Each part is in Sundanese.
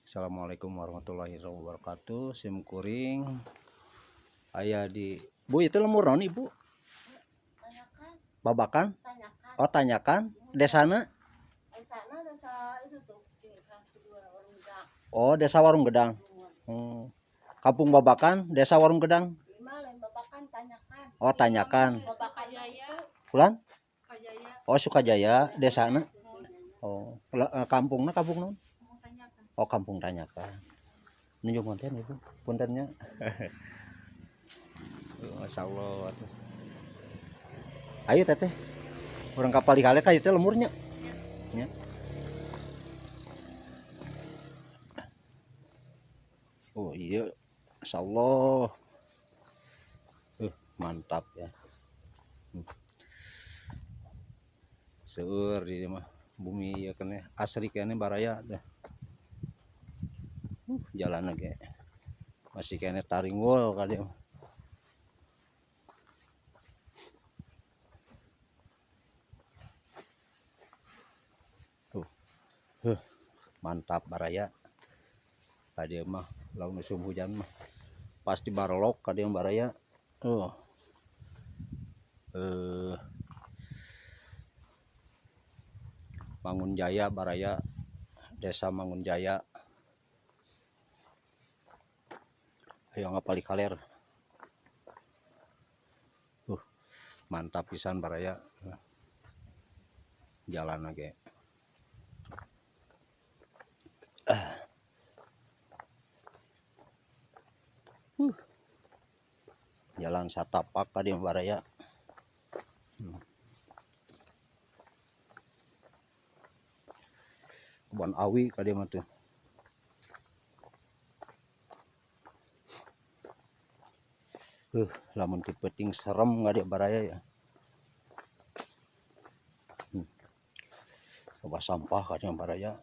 Assalamualaikum warahmatullahi wabarakatuh. Sim kuring aya di Bu, itu lembur naon Ibu? Tanyakan. Babakan? Tanyakan. Oh, Tanyakan. Desana? Sana desa itu tuh di kedua Warung Gedang. Oh, Desa Warung Gedang. Kampung Babakan, Desa Warung Gedang. Lima lain Babakan, Tanyakan. Oh, Tanyakan. Babakan. Sukajaya. Pulang? Sukajaya. Oh, Sukajaya, desana. Oh, kampungna kampung naon? Mau tanyakan. Oh, kampung Tanyakan. Nunjuk konten Ibu, puntennya. Masya Allah. Atuh. Ayo teteh. Urang kapal kale ka itu lemurnya. Ya. Oh iya, Masya Allah. Mantap ya. Seueur di mah bumi ya keneh asri keneh baraya teh. Jalan ge masih keneh taringwol kali mah. Tuh. Mantap baraya. Tadi mah lamun musim hujan mah pasti barelok ka dieu baraya. Tuh. Mangunjaya baraya, Desa Mangunjaya. Ayo ngapali kaler. Mantap pisan baraya. Jalan lagi. Jalan satapak tadi baraya. Kebon awi kadi mah tuh. Lamun ti peuting serem nggak dia baraya ya. Coba sampah kadi baraya.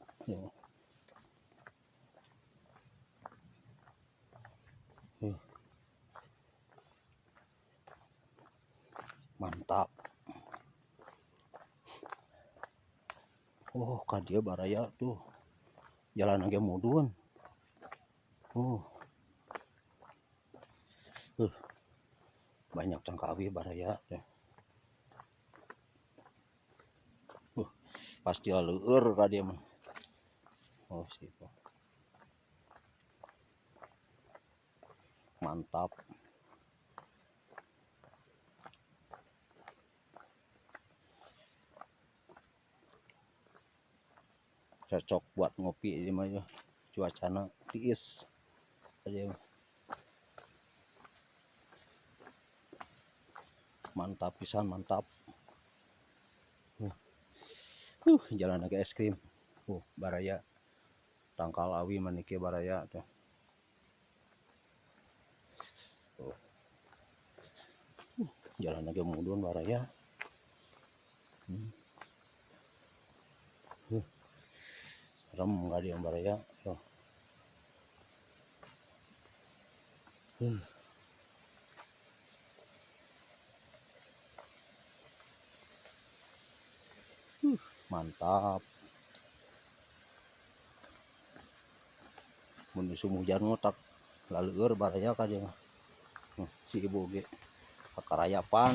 Mantap. Oh, ka dieu baraya tuh. Jalan lagi mudun. Oh. Banyak tangkawi baraya teh. Pasti leueur ka dieu mah. Oh, sip. Mantap. Cocok buat ngopi ini mah ya. Cuacana tiis aja. Mantap pisan, mantap. Jalan lagi es krim. Baraya. Tangkal awi manike baraya tuh. Jalan lagi mudun baraya. Serem nggak dia baraya. Tuh. Mantap. Mun musim hujan mah tak laleur baraya ka dia. Si ibu ge kakarayapan.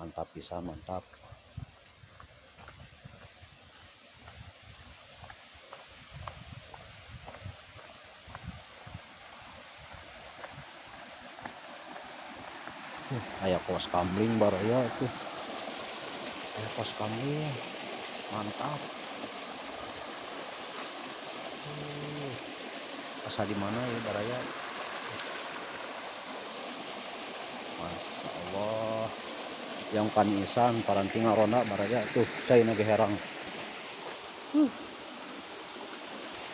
Mantap pisan, mantap. Aya kos kamling baraya tuh. Aya kos kamling. Mantap. Asa di mana ya baraya? Masya Allah. Yang panisan paranti ngarona baraya tuh, cai nage herang.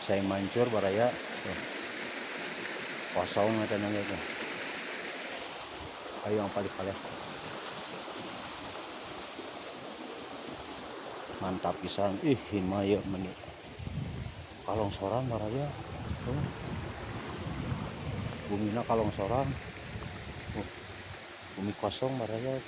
Cai mancur baraya tuh. Kosong eta nage tuh. Ayo yang paling paling. Mantap pisan. Ih, mah ieu meni. Kalongsoran baraya. Tuh. Bumina kalongsoran. Bumi kosong baraya.